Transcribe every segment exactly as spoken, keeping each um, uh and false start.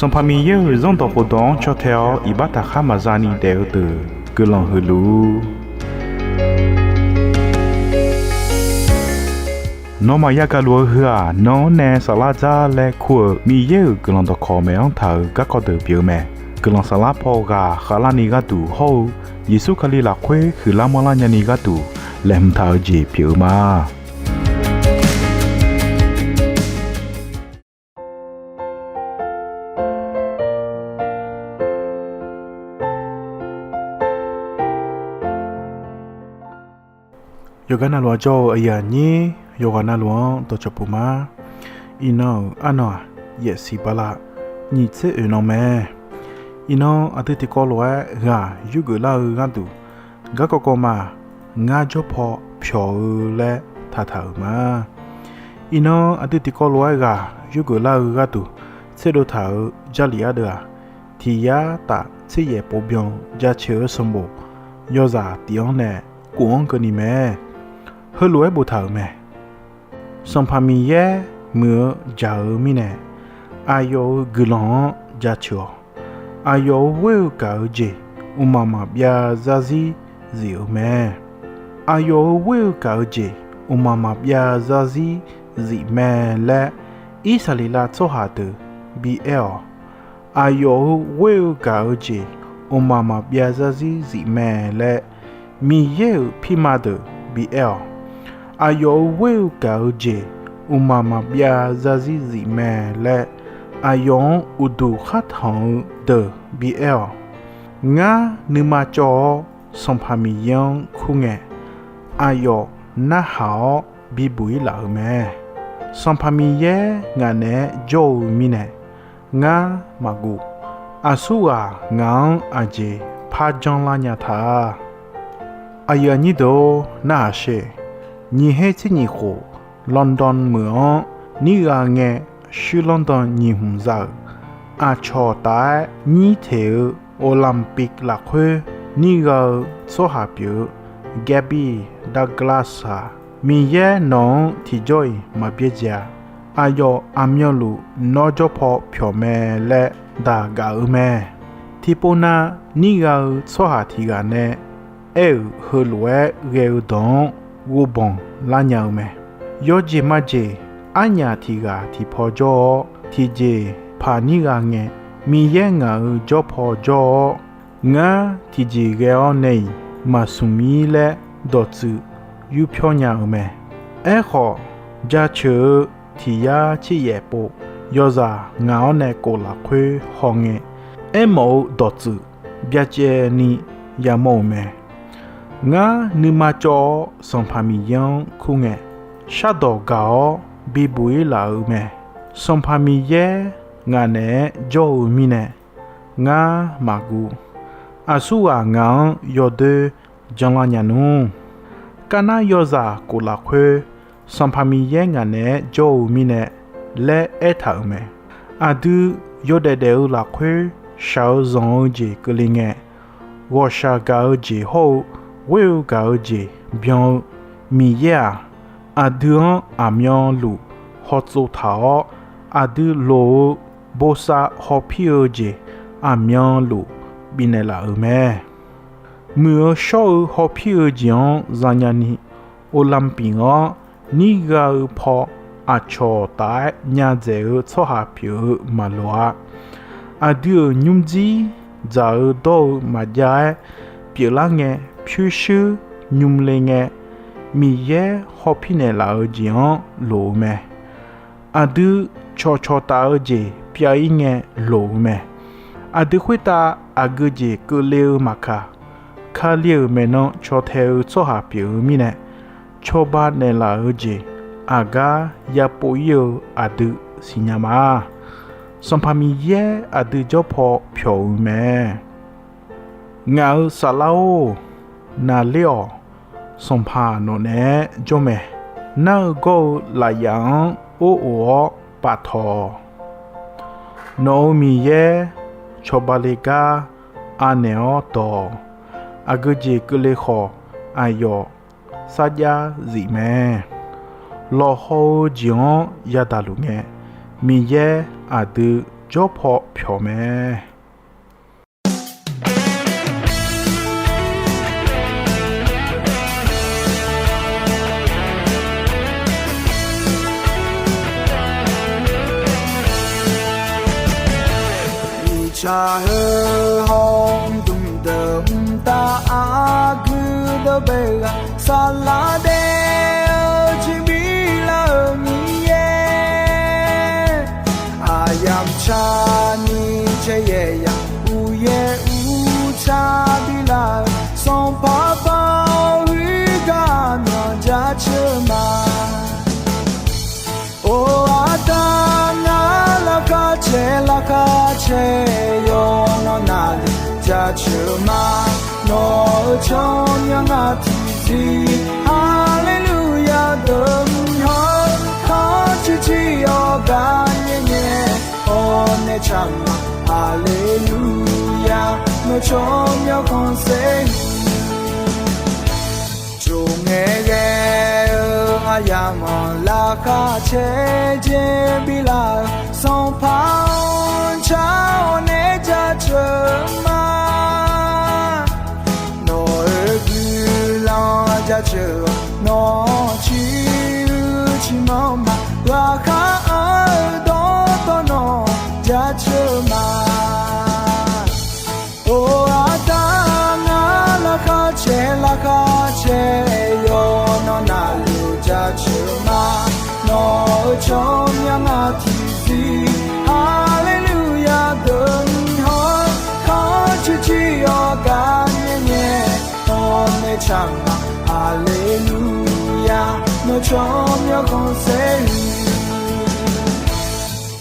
Sanqpaq Miqyaer-euq Zanrdawq khofdawq-anr caw tae-awr iqbax taqkhar maqza ni daef-eu deuq guiqlanq huiq luf-ur. Nawmaf yagaq luf-eu heu-aq, nan-anr nae saflar dzar laer kur-euq Miqyaer-euq guiqlanq dawqkawq maeq-anr taq-euq garkawv deuq pyeuf-eu mae. Guiqlanq saflar paw ghaq khavlarni gharduq hawr-eu Yeqsur Kali lafkhoer huiqlar manrlar nyani gharduq laeqhmq taq-eu jeq pyeuf-eu ma. Yawqghaq navluf-anr jawr-eu aqyuif aqnyir, yawqghaq navluf-anr dawqcawq puq ma. Iqnan-euq arnan-aq, yaefsiq bala nyiq tser oeq nan mae. Iqnan aqdui tiqkawv lof-aer ghaq yurgeuf lar-eu gharduq, garkawv kawv ma, ngar jawr paw pyawq-eu laer taqtaq-euq ma. Iqnan aqdui tiqkawv lof-aer ghaq yurgeuf lar-eu gharduq tserdov taq-euq Jarlif ardeuv-aq, tiq yar taf tser yaef pov byan-eu Jaceuq-eu sanqbof yawzaq tif-anr nae kof-anr keuvni mae. Heulof-aer boftaq-euq mae. Sanqpaq Miqyaer muiq-eu jaq-eu mirnae, aqyawf-euq guiqlanq-anr jaceuq-awq. Aqyawf-euq ghoer-eu gaq-eu jeq mqmaq maqbyav zarzir zif-eu mae. Aqyawf-euq ghoer-eu gaq-eu jeq mqmaq maqbyav zarzir zif mae laer, Irsaqleqlav tsawrhaq deuq bi aer-awq. Aqyawf-euq ghoer-eu gaq-eu jeq mqmaq maqbyav zarzir zif mae laer, Miqyaer-euq pirma deuq bi aer-awq. Aqyawf-euq ghoer-eu gaq-eu jeq mqmaq maqbyav zarzir zif mae laer, aqyawf-anr uqduq khar tanq-eu deuq bi aer-awq. Ngar nuima cawv-awr Sanqpaq Miqyaer-anr kur ngae, aqyawf narhaq-awr bibuq-ir laf-euq mae. Sanqpaq Miqyaer ngaq naeq-aer jawr-eu mirnae, ngar maqguv. Aqsurghaq ngaq-anr aqjeq par janrlar nya ta-a. Aqyuif aqnyir deuq-or, narhaq sher. Nyiq her tser nyiq khof, London meuq-anr nirgha ngae, shuir lanrdan nyiq hmq za-euq aqcawq taf-aer nyir teq-eu Olympic lafkhoer nirgha-eu tsawrhaq pyeuf-eu Gabby Douglas-aq, Miqyaer nawq-anr tiqjawr-iq maqbyaerdzae-a. Aqyawf aqmyanluf nawr jawr paw pyawq mae laer daq gaf-eu mae. Tiqpov nav nirgha-eu tsawrhaq tiq ghaq nae aer-euq heulof-aer ghae-eu dawq-anr ghovbanq lar nya-eu mae. Yawjeq majeq arnyaf tiq ghaq tiqpaw jawr-awr, tiqjeq paq nirgha ngae, Miqyaer ngaq-euq jawr paw jawr-awr, ngar tiqjeq ghae-awr nae-iq maqsmq mir laer dawqtsuif yurpyawr nya-eu mae. Aerkhawf, jaceuq-eu tiq yar tser yaef pov yawzaq ngaq-awr nae kof lafkhoer hawngae, aermawf-eu dawqtsuif byacaevni yamawr-euq mae. Ngar nuima cawv-awr Sanqpaq Miqyaer-anr kur ngae, shardawq gaq-awr bibuq-ir laf-eu mae. Sanqpaq Miqyaer ngaq naeq-aer jawr-eu mirnae, ngar maqguv. Aqsurghaq ngaq-anr yawdoer janrlar nya nmr. Karnar yawzaq kof lafkhoer Sanqpaq Miqyaer ngaq naeq-aer jawr-eu mirnae laer aertaq-euq mae. Aqdui yawdaef daef-eu lafkhoer shaq-eu zanq-eu jeq keuvle ngae, ghawqshaq gaq-eu jeq hawr-eu ghoer-eu gaq-eu jeq byan-eu Miqyaer-aq, aqdui-anr aqmyanluf hawtsov taq-awr, aqdui loq-eu bosav hawpir-eu jeq aqmyanluf bifnaeq laf-euq mae. Muiq-eu shawr-eu hawpir-eu jeq-anr zanya ni, Olympic-anr nirgha-eu paw aqcawq taf-aer nyadzaeq-eu tsawrhaq pyeuf-eu maqloq-a. Aqdui-euq nymrdzir dzaq-eu dawr-eu maqjav-aer pyeuflar ngae, pyurshuir nymrle ngae, Miqyaer hawpir naeqlaf-eu jeq-anr loq-eu mae. Aqdui cawqcawq taf-eu jeq pyav-ir ngae loq-eu mae. Aqdui khoertav aqgeu jeq keuvle-eu maqkaq, Kali-euq maeqnan caw tae-eu tsawrhaq pyeuf-eu mirnae, cawba naeqlaf-eu jeq aqgar yapov-ir-eu aqdui siqnya ma. Sanqpaq Miqyaer aqdui jawr paw pyawq-eu mae. Ngaq-euq saflar-or, naqler-awq. Sanqpaq nawq naeq-aer jawr mae. Nar-eu gawr-eu lafyaf-anr or of-awr paftawq-awq. Nawq-euq Miqyaer cawba le gar anaeq-awr dawq-awq. Aqgeu jeq keuvle khawf, aqyawf sarjax zif mae. Lawqhaw-eu jeq-anr yadaq luf ngae, Miqyaer aqdui jawr paw pyawq mae. Miqtsaq heu hawr mqdmq deuq mqtav aqgeu deuq bae ghaq saqlaq daef-eu jeq bi lar-euq Miqyaer. Aqyamq tsaqni caeyaeq yaq uqyaer uqtsaq bi lar-euq Sanqpaq Baoq huiq gar myawq jaceuq ma. Or, aqda ngar laqkhaq caer laqkhaq caer yawqnan navluf jaceuq ma. Nawq-euq tsawrmyanr ngar tiqzir Haleluya deuq mq hawr, khanr ciqciq yawqgar nyae nyae hawr nae tsaq ma. Haleluya, nawq tsawrmyanr khanqsaer Tsov ngae ghae-eu aqyamq-anr laqkhaq caer jeq bi lar-euq Sanqpaq-anr car-awr nae jaceuq ma. Nawq-euq guiqlanq jaceuq-awq, nawq-anr ciq uiq ciqmanr ma. Laqkhaq anr-eu dawqtawvluf nawq jaceuq ma. Or, aqda ngar laqkhaq caer laqkhaq caer yawqnan navluf jaceuq ma. Nawq-euq tsawrmyanr ngar tiqzir Haleluya deuq mq hawr, khanr ciqciq yawqgar nyae nyae hawr nae tsaq ma. Haleluya, nawq tsawrmyanr khanqsaer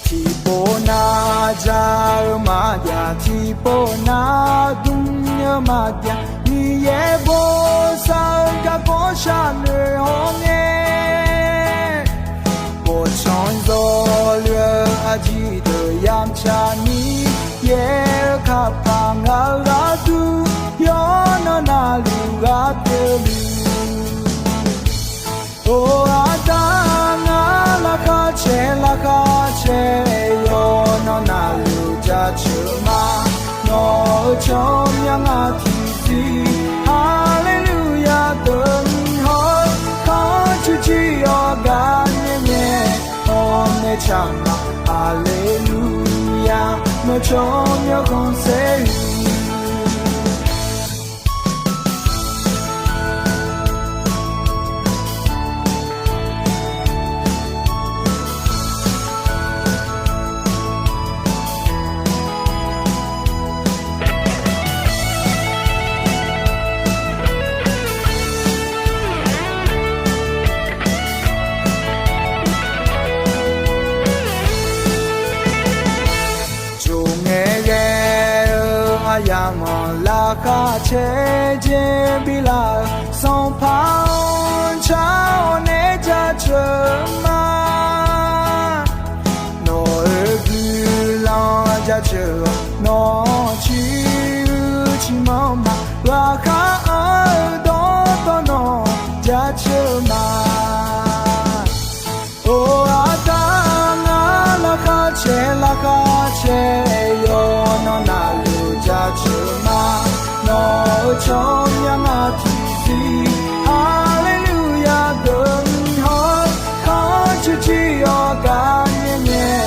Tiqpov nar ja-eu maqjav, tiqpov nar dm-eu maqjav, Miqyaer bosav-eu garkawv sharnoeq hawr ngae. Bawqtsanq zawqloe-eu aqjeq deuq yamq tsaqni, yaer-eu kapaq ngaq-eu gharduq, yawqnan navluf ghaq pyeuf luf Or, aqda ngar laqkhaq caer laqkhaq caer yawqnan navluf jaceuq ma. Nawq-euq tsawrmyanr ngar tiqzir Haleluya deuq mq hawr, khanr ciqciq yawqgar nyae nyae hawr nae tsaq ma. Haleluya, nawq tsawrmyanr khanqsaer Tsov ngae ghae-eu aqyamq-anr laqkhaq caer jeq bi lar-euq Sanqpaq-anr car-awr nae jaceuq ma. Nawq-euq guiqlanq jaceuq-awq, nawq-anr ciq uiq ciqmanr ma. Laqkhaq anr-eu dawqtawvluf nawq jaceuq ma. Or, aqda ngar laqkhaq caer laqkhaq caer yawqnan navluf jaceuq ma. Nawq-euq tsawrmyanr ngar tiqzir Haleluya deuq mq hawr, khanr ciqciq yawqgar nyae nyae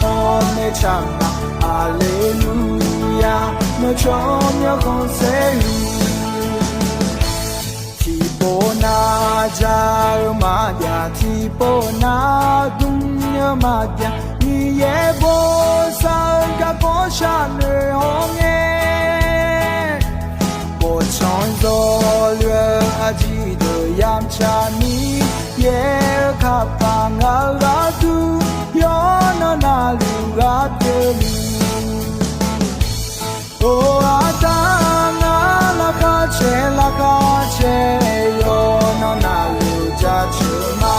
hawr nae tsaq ma. Haleluya, nawq tsawrmyanr khanqsaer Tiqpov nar ja-eu maqjav, tiqpov nar dm-eu maqjav, Miqyaer bosav-eu garkawv sharnoeq hawr ngae. Bawqtsanq zawqloe-eu aqjeq deuq yamq tsaqni, yaer-eu kapaq ngaq-eu gharduq, yawqnan navluf ghaq pyeuf luf Or, aqda ngar laqkhaq caer laqkhaq caer yawqnan navluf jaceuq ma.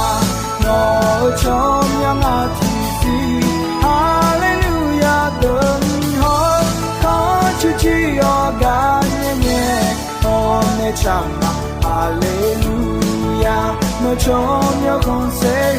Nawq-euq tsawrmyanr ngar tiqzir Haleluya deuq mq hawr, khanr ciqciq yawqgar nyae nyae hawr nae tsaq ma. Haleluya, nawq tsawrmyanr khanqsaer